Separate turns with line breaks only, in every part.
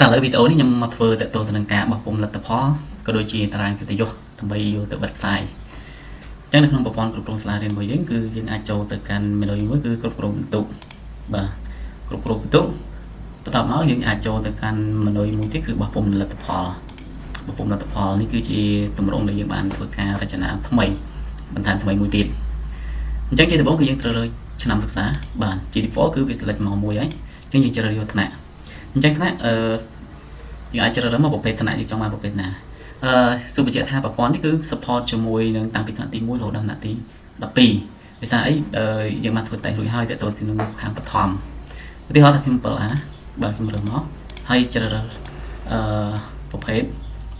តែឥឡូវវីដេអូនេះខ្ញុំមកធ្វើតទៅទៅនឹងការបោះពុម្ពលទ្ធផលក៏ដូចជាតារាងកិត្តិយសដើម្បីយកទៅបិទផ្សាយអញ្ចឹងនៅក្នុងប្រព័ន្ធគ្រប់គ្រងសាលារៀនរបស់យើងគឺយើងអាចចូលទៅកាន់ menu មួយគឺគ្រប់គ្រងពិន្ទុបាទគ្រប់គ្រងពិន្ទុបន្ទាប់មកយើងអាចចូលទៅកាន់ menu មួយទៀតគឺបោះពុម្ពលទ្ធផលបោះពុម្ពលទ្ធផលនេះគឺជាទម្រង់ដែលយើងបានធ្វើការរចនាថ្មីបន្ថែមថ្មីមួយទៀតអញ្ចឹងជាដំបូងគឺយើងត្រូវរើសឆ្នាំសិក្សាបាទជា default គឺវា select មកមួយហើយអញ្ចឹងយើងជ្រើសរើសយកថ្នាក់អញ្ចឹងថ្នាក់អឺយើងអាចជ្រើសរើសមកប្រភេទថ្នាក់យើងចង់បានប្រភេទណាអឺសូមបញ្ជាក់ថាប្រព័ន្ធនេះគឺ support ជាមួយនឹងតាំងពីថ្នាក់ទី1រហូតដល់ថ្នាក់ទី12ដោយសារអីយើងបានធ្វើតេស្តរួចហើយតទៅនឹងខាងបឋមឧទាហរណ៍ថាខ្ញុំ 7A បាទខ្ញុំរើសមកហើយជ្រើសរើសអឺប្រភេទ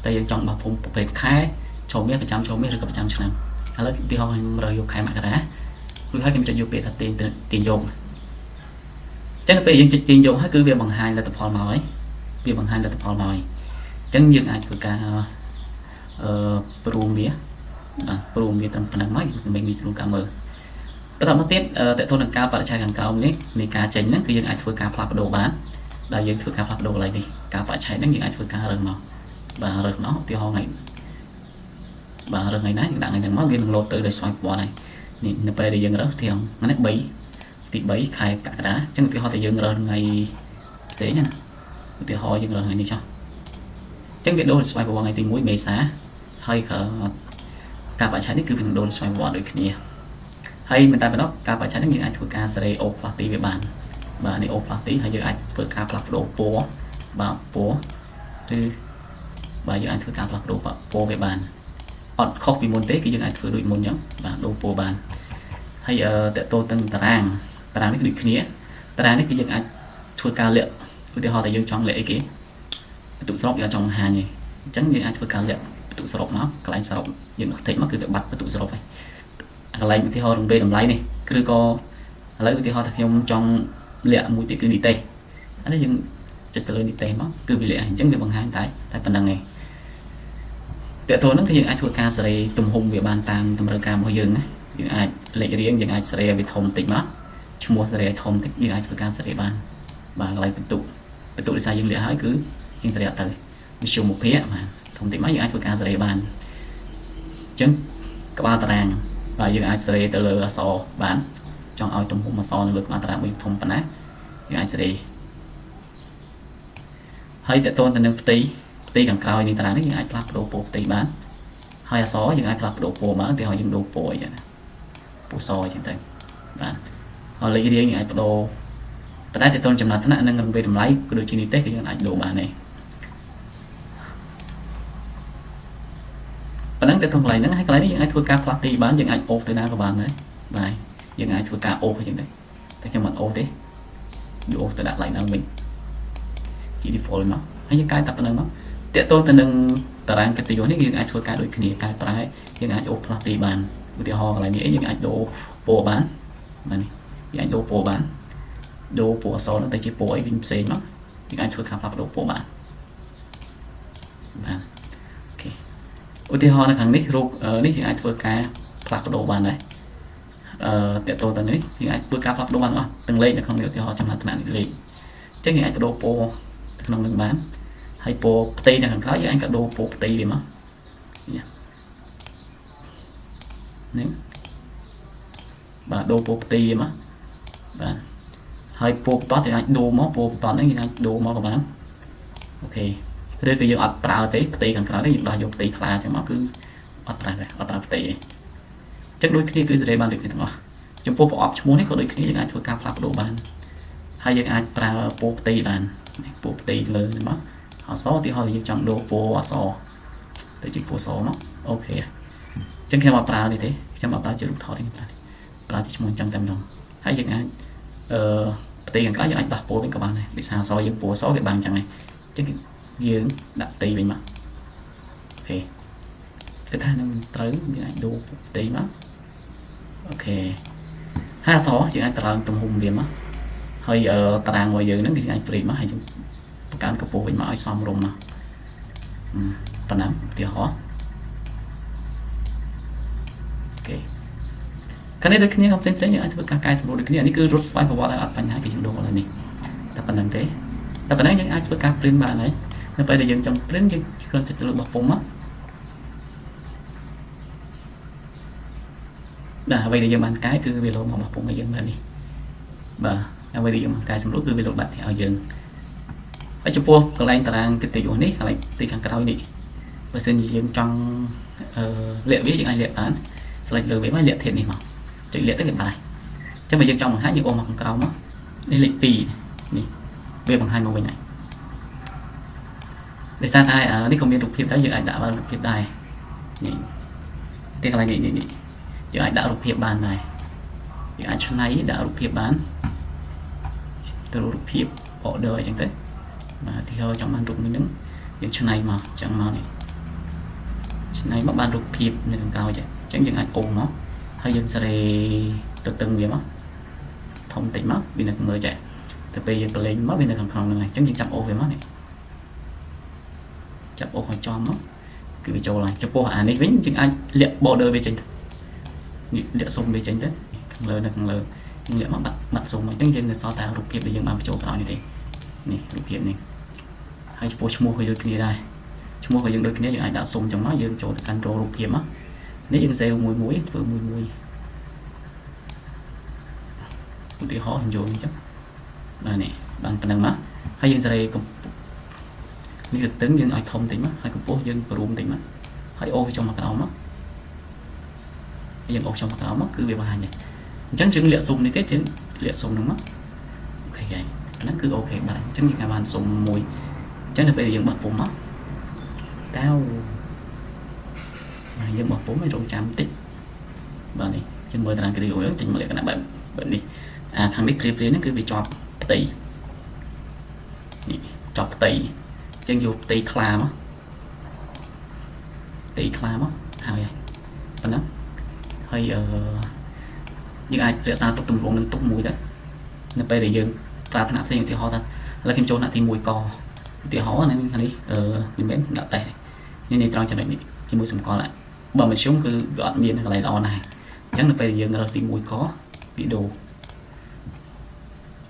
តែយើងចង់បោះពុម្ពប្រភេទខែឆមាសប្រចាំឆមាសឬក៏ប្រចាំឆ្នាំឥឡូវឧទាហរណ៍ខ្ញុំរើសយកខែមករារួចហើយខ្ញុំចុចយកពាក្យថាទាញទាញយកចឹងដល់ពេលយើងចុចទាញយកហើយគឺវាបង្ហាញលទ្ធផលមកហើយវាបង្ហាញលទ្ធផលមកហើយអញ្ចឹងយើងអាចធ្វើការអឺព្រមវាបាទព្រមវាត្រឹមប៉ុណ្ណឹងមកដើម្បីងាយស្រួលការមើលបន្តមកទៀតតើតើនឹងការបរិច្ឆេទខាងក្រោមនេះនៃការចេញហ្នឹងគឺយើងអាចធ្វើការផ្លាស់ប្ដូរបានដែលយើងធ្វើការផ្លាស់ប្ដូរកន្លែងនេះការបរិច្ឆេទហ្នឹងយើងអាចធ្វើការរើសមកបាទរើសមកឧទាហរណ៍ថ្ងៃបាទរើសថ្ងៃណាយើងដាក់ថ្ងៃហ្នឹងមកវានឹងលោតទៅដោយស្វ័យប្រវត្តិហើយនេះនៅពេលដែលយើងរើសទីហ្នឹង3ទី3ខែកក្កដាអញ្ចឹងឧទាហរណ៍តែយើងរើសថ្ងៃផ្សេងណាឧទាហរណ៍យើងរើសថ្ងៃនេះចុះអញ្ចឹងវាដូរស្វ័យប្រវត្តិថ្ងៃទី1មេសាហើយក៏ការបរិច្ឆេទនេះគឺវានឹងដូរស្វ័យប្រវត្តិដូចគ្នាហើយមិនតែប៉ុណ្ណោះការបរិច្ឆេទនេះយើងអាចធ្វើការសេរីអូផ្លាស់ទីវាបានបាទនេះអូផ្លាស់ទីហើយយើងអាចធ្វើការផ្លាស់ប្ដូរពណ៌បាទពណ៌ឬបាទយើងអាចធ្វើការផ្លាស់ប្ដូរពណ៌វាបានអត់ខុសពីមុនទេគឺយើងអាចធ្វើដូចមុនអញ្ចឹងបាទដូរពណ៌បានហើយតកតទៅនឹងតារាងតារាងនេះគឺដូចគ្នាតារាងនេះគឺយើងអាចធ្វើការលាក់ឧទាហរណ៍តែយើងចង់លាក់អីគេពិន្ទុសរុបយើងចង់បង្ហាញទេអញ្ចឹងយើងអាចធ្វើការលាក់ពិន្ទុសរុបមកកន្លែងសរុបយើងដោះតិចមកគឺវាបាត់ពិន្ទុសរុបហើយកន្លែងឧទាហរណ៍រងវេតម្លៃនេះឬក៏ឥឡូវឧទាហរណ៍ថាខ្ញុំចង់លាក់មួយទៀតគឺនិទេសឥឡូវយើងចុចទៅលើនិទេសមកគឺវាលាក់អញ្ចឹងវាបង្ហាញតែតែប៉ុណ្្នឹងឯងតើតើហ្នឹងគឺយើងអាចធ្វើការសេរីទំហំវាបានតាមតម្រូវការរបស់យើងណាយើងអាចលេខរៀងយើងអាចសេរីឲ្យវាធំតិចមកឈ្មោះសេរីឲ្យធំតិចយើងអាចធ្វើការសេរីបានបាទកន្លែងបន្ទុកបន្ទុកដោយសារយើងលាក់ហើយគឺយើងសេរីអត់ទៅវិទ្យុមុភាគបាទធំតិចមកយើងអាចធ្វើការសេរីបានអញ្ចឹងក្បាលតារាងបាទយើងអាចសេរីទៅលើអក្សរបានចង់ឲ្យទំហំអក្សរនៅលើក្បាលតារាងមួយធំប៉ុណ្ណាយើងអាចសេរីហើយតើតើទៅនឹងផ្ទៃផ្ទៃខាងក្រោយនៃតារាងនេះយើងអាចផ្លាស់ប្ដូរពណ៌ផ្ទៃបានហើយអក្សរយើងអាចផ្លាស់ប្ដូរពណ៌បានឧទាហរណ៍យើងដូរពណ៌អីចឹងណាពណ៌សអញ្ចឹងទៅបាទហើយលេខរៀងយើងអាចប្ដូរប៉ុន្តែតើតើចំណាត់ថ្នាក់និងរង្វេតម្លៃក៏ដូចជានិទេសគឺយើងអាចដូរបានដែរប៉ុណ្ណឹងទៅក្នុងកន្លែងហ្នឹងហើយកន្លែងនេះយើងអាចធ្វើការផ្លាស់ទីបានយើងអាចអូសទៅណាក៏បានដែរបាទយើងអាចធ្វើការអូសអញ្ចឹងទៅតែខ្ញុំអត់អូសទេយកអូសទៅដាក់កន្លែងហ្នឹងវិញជា default មកហើយយើងកែតែប៉ុណ្្នឹងមកតកតទៅនឹងតារាងកិត្តិយសនេះយើងអាចធ្វើការដូចគ្នាកែប្រែយើងអាចអូសផ្លាស់ទីបានឧទាហរណ៍កន្លែងនេះយើងអាចដូរពណ៌បានបាទនេះយើងអាចដូរពណ៌បានដូរពណ៌អក្សរនោះទៅជាពណ៌អីវិញផ្សេងមកយើងអាចធ្វើការផ្លាស់ប្ដូរពណ៌បានបាទអូខេឧទាហរណ៍នៅខាងនេះរូបនេះយើងអាចធ្វើការផ្លាស់ប្ដូរបានដែរអឺតកតទៅនេះយើងអាចធ្វើការផ្លាស់ប្ដូរបានអស់ទាំងលេខនៅក្នុងនេះឧទាហរណ៍ចំណាត់ថ្នាក់នេះលេខអញ្ចឹងយើងអាចប្ដូរពណ៌ក្នុងនឹងបានហើយពណ៌ផ្ទៃនៅខាងក្រោយយើងអាចក៏ដូរពណ៌ផ្ទៃវាមកនេះបាទដូរពណ៌ផ្ទៃវាមកបាទហើយពណ៌បន្តយើងអាចដូរមកពណ៌បន្តហ្នឹងយើងអាចដូរមកក៏បានអូខេឬក៏យើងអត់ប្រើទេផ្ទៃខាងក្រៅនេះយើងដោះយកផ្ទៃថ្លាអញ្ចឹងមកគឺអត់ប្រើទេអត់ប្រើផ្ទៃទេអញ្ចឹងដូចគ្នាគឺសេរីបានដូចគ្នាទាំងអស់ចំពោះប្រអប់ឈ្មោះនេះក៏ដូចគ្នាយើងអាចធ្វើការផ្លាស់ប្ដូរបានហើយយើងអាចប្រើពណ៌ផ្ទៃបានពណ៌ផ្ទៃលើនេះមកអក្សរឧទាហរណ៍យើងចង់ដូរពណ៌អក្សរទៅជាពណ៌សមកអូខេអញ្ចឹងខ្ញុំអត់ប្រើនេះទេខ្ញុំអត់ប្រើជារូបថតទេខ្ញុំប្រើជាឈ្មោះអញ្ចឹងតែម្ដងហើយយើងអាចអឺផ្ទៃខាងក្រៅយើងអាចដោះពណ៌វិញក៏បានដែរដោយសារអក្សរយើងពណ៌សវាបាំងអញ្ចឹងឯងអញ្ចឹងយើងដាក់ផ្ទៃវិញមកអូខេគឺថានឹងត្រូវយើងអាចដូរផ្ទៃមកអូខេហើយអក្សរយើងអាចតឡើងទំហំវាមកហើយតារាងរបស់យើងហ្នឹងគឺយើងអាចព្រីកមកហើយយើងបង្កើនកម្ពស់វិញមកឲ្យសមរម្យមកប៉ុណ្ណឹងឧទាហរណ៍អូខេខាងនេះដូចគ្នាផ្សេងផ្សេងយើងអាចធ្វើការកែសម្រួលដូចគ្នានេះគឺរត់ស្វ័យប្រវត្តិឲ្យអត់បញ្ហាគេយើងដូរឥឡូវនេះតែប៉ុណ្្នឹងទេ តែប៉ុណ្ណឹងយើងអាចធ្វើការ print បានហើយនៅពេលដែលយើងចង់ print យើងគ្រាន់តែទៅលើបោះពុម្ពមកបាទអ្វីដែលយើងបានកែគឺវាលោមកបោះពុម្ពឲ្យយើងបែបនេះបាទអ្វីដែលយើងបានកែសម្រួលគឺវាលោបាត់ឲ្យយើងហើយចំពោះកន្លែងតារាងកិត្តិយសនេះកន្លែងទីខាងក្រោយនេះបើសិនជាយើងចង់អឺលាក់វាយើងអាចលាក់បាន select លើវាមកលាក់ធាតុនេះមកចុចលាក់ទៅវាបាត់ហើយអញ្ចឹងបើយើងចង់បង្ហាញយើងអូសមកខាងក្រោមមកនេះលេខ2នេះវាបង្ហាញមកវិញហើយដោយសារតែនេះក៏មានរូបភាពដែរយើងអាចដាក់បានរូបភាពដែរនេះទីកន្លែងនេះនេះយើងអាចដាក់រូបភាពបានដែរយើងអាចឆ្នៃដាក់រូបភាពបានទៅរូបភាព order អញ្ចឹងទៅបាទទីហោចង់បានរូបមួយហ្នឹងយើងឆ្នៃមកអញ្ចឹងមកនេះឆ្នៃមកបានរូបភាពនៅខាងក្រោយចឹងអញ្ចឹងយើងអាចអូសមកហើយយើងសេរីទៅតឹងវាមកធំតិចមកវានៅមើលចាទៅពេលយើងប្រឡែងមកវានៅខាងក្នុងហ្នឹងហើយអញ្ចឹងយើងចាប់អូសវាមកនេះចាប់អូសឲ្យចំមកគឺវាចូលហើយចំពោះអានេះវិញយើងអាចលាក់ border វាចេញទៅនេះលាក់សុំវាចេញទៅខាងលើនៅខាងលើយើងលាក់មកបាត់បាត់សុំអញ្ចឹងយើងនៅសល់តែរូបភាពដែលយើងបានបញ្ចូលក្រោយនេះទេនេះរូបភាពនេះហើយចំពោះឈ្មោះក៏ដូចគ្នាដែរឈ្មោះក៏យើងដូចគ្នាយើងអាចដាក់សុំចឹងមកយើងចូលទៅកាន់ររូបភាពមកនេះយើងសេវមួយមួយធ្វើមួយមួយឧទាហរណ៍ខ្ញុំយកនេះចឹងបាទនេះបានប៉ុណ្ណឹងមកហើយយើងសេរីនេះទៅតឹងយើងឲ្យធំតិចមកហើយកម្ពស់យើងបរួមតិចមកហើយអូសវាចុះមកក្រោមមកយើងអូសចុះមកក្រោមមកគឺវាបង្ហាញដែរអញ្ចឹងយើងលាក់ស៊ុំនេះទេយើងលាក់ស៊ុំហ្នឹងមក OK ហើយហ្នឹងគឺ OK បាទអញ្ចឹងយើងអាចបានស៊ុំមួយអញ្ចឹងនៅពេលដែលយើងបោះពុម្ពមកតៅបាទយើងបោះពុម្ពឲ្យរងចាំតិចបាទនេះយើងមើលតារាងគិរីអូចេញមកលក្ខណៈបែបបែបនេះអាខាងនេះព្រាព្រាហ្នឹងគឺវាជាប់ផ្ទៃនេះជាប់ផ្ទៃអញ្ចឹងយកផ្ទៃខ្លាមកផ្ទៃខ្លាមកហើយប៉ុណ្ណឹងហើយអឺយើងអាចរក្សាទុកទម្រង់នឹងទុកមួយទៅនៅពេលដែលយើងប្រាថ្នាផ្សេងឧទាហរណ៍ថាឥឡូវខ្ញុំចូលថ្នាក់ទី1កឧទាហរណ៍ណាខាងនេះអឺមិនមែនដាក់តេស្តនេះនេះត្រង់ចំណុចនេះជាមួយសម្គាល់បើមធ្យមគឺវាអត់មានកន្លែងល្អណាស់អញ្ចឹងនៅពេលយើងរើសទី1កវីដេអូ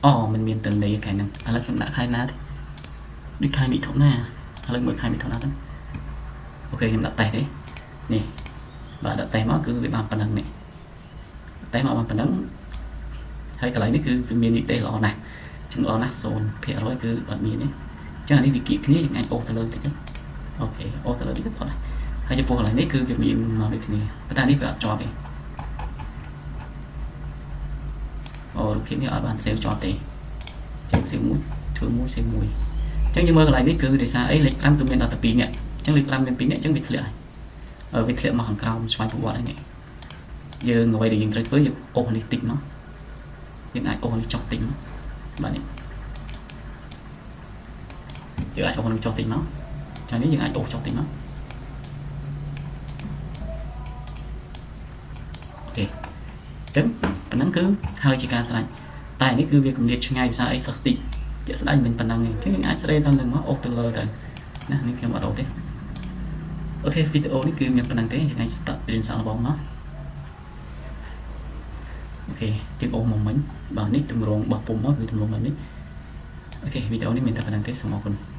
អូมันមានតន័យខែហ្នឹងឥឡូវខ្ញុំដាក់ខែណាទេដូចខែមិថុនាឥឡូវមើលខែមិថុនាទៅ OK ខ្ញុំដាក់តេស្តទេនេះបាទដាក់តេស្តមកគឺវាបានប៉ុណ្ណឹងនេះតេស្តមកបានប៉ុណ្ណឹងហើយកន្លែងនេះគឺវាមាននិទេសល្អណាស់ចឹងល្អណាស់0%គឺអត់មានទេចឹងអានេះវាគៀកគ្នាយើងអាចអូសទៅលើតិចទៅ OK អូសទៅលើតិចទៅផុតហើយចំពោះកន្លែងនេះគឺវាមានមកដូចគ្នាប៉ុន្តែនេះវាអត់ជាប់ទេអូរូបភាពនេះអត់បាន save ជាប់ទេចឹង save មួយធ្វើមួយ save មួយអញ្ចឹងយើងមើលកន្លែងនេះគឺដោយសារអីលេខ5គឺមានដល់តែ2នាក់អញ្ចឹងលេខ5មាន2នាក់អញ្ចឹងវាធ្លាក់ហើយវាធ្លាក់មកខាងក្រោមស្វ័យប្រវត្តិហើយនេះយើងអ្វីដែលយើងត្រូវធ្វើយើងអូសនេះតិចមកយើងអាចអូសនេះចុះតិចមកបាទនេះយើងអាចអូសនឹងចុះតិចមកចានេះយើងអាចអូសចុះតិចមក OK អញ្ចឹងប៉ុណ្ណឹងគឺហើយជាការស្រេចតែនេះគឺវាគម្លាតឆ្ងាយដោយសារអីសិស្សតិចជាក់ស្ដែងមិនប៉ុណ្ណឹងទេអញ្ចឹងយើងអាចស្រេតាមនឹងមកអូសទៅលើទៅណានេះខ្ញុំអត់អូសទេ OK វីដេអូនេះគឺមានប៉ុណ្ណឹងទេយើងអាច start print សាកល្បងមក OK យើងអូសមកមិញបាទនេះទម្រង់បោះពុម្ពមកគឺទម្រង់បែបនេះ OK វីដេអូនេះមានតែប៉ុណ្ណឹងទេសូមអរគុណ។